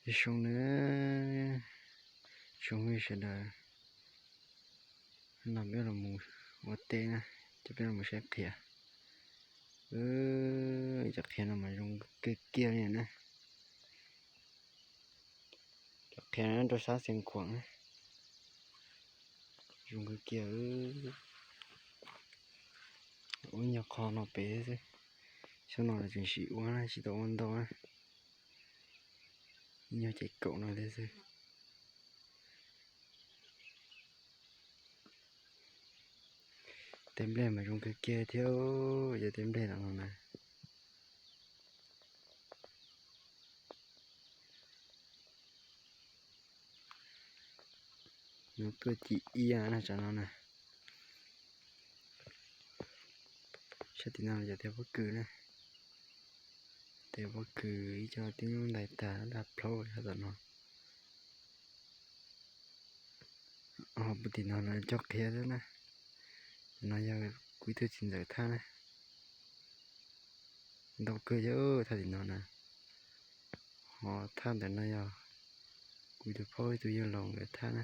Nyob zoo nawb, tsoom phooj ywg sawv daws, no peb los mus ua teb na, ces peb los mus saib qhia. Cov qhia no mas zoo kawg kiag li na. Cov qhia no rau sab Xeev Khuam na, zoo kawg kiag. Ua nyuag qho no pem xwb, xyoo no lawv tseem sim ua na, tsis tau ua ntau na. Nyuag ces kaum no thiab xwb. Tej nplej mas zoo kawg kiag thiab, yog tej nplej no no na. Nws tuaj ci iab na tsam no na. Sab tim no yog tej pob kws na. Tej pob kws ib co tib lub ntais tag daj plaub sab tom no. Ho puag tim no lawv cog qhia thiab na. Tim no yog kuv ib tug txiv ntxawm thaj na. Ntau kawg yog thaj tim no na. Ho thaj ntawm no yog kuv tus phauj ib tug yawg laus nkawd thaj na.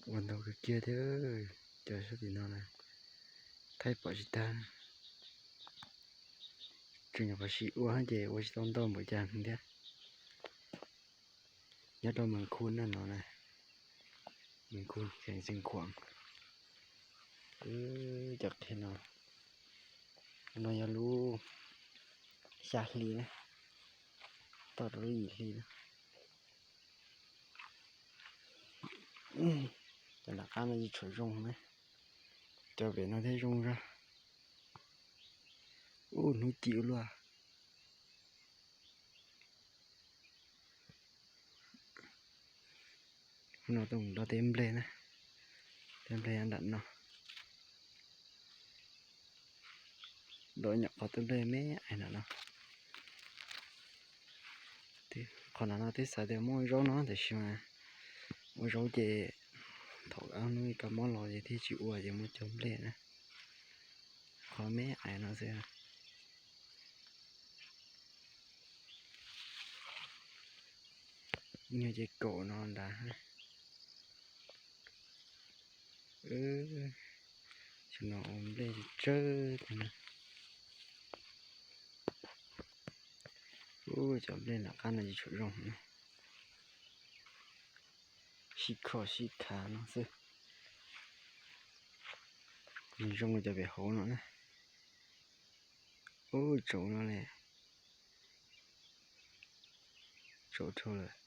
Ua ntau kawg kiag thiab, cov sab tim no na, thaij pom tsis tag. Tseem nyuam qhuav sim ua ces ua tsis tau ntau npaum cas thiab. Nyob rau Mes Khu na no na, Mes Khu xeev Xeev Khuam. Cov qhia no, no yog lub xya hli na, toj rau lub yim hli na. Cov nram qab no tsis tshua zoo na, cov pem no thiab zoo zog. Ub, hnub ci ua luaj. No tuaj mus dob tej nplej na, tej nplej nram no. Dob nyuam qhuav tej nplej me ais nram no. Qhov nram no twb xav tias muaj ua zaub no tiam sis mas ua zaub ces thaum hnub kab mob los ces thiaj tsis ua ces muab cog nplej na. Qhov me ais no xwb. Nyuag ces kaum no ntag. Xyoo no ua nplej tsawg tsawg tiag na. Ub, cov nplej nram qab no tsis tshua zoo na. Sib kho sib khav no xwb. Nws zoo cov pem hauv no na. Ub, tsaus no li. Tsaus dhau lawm.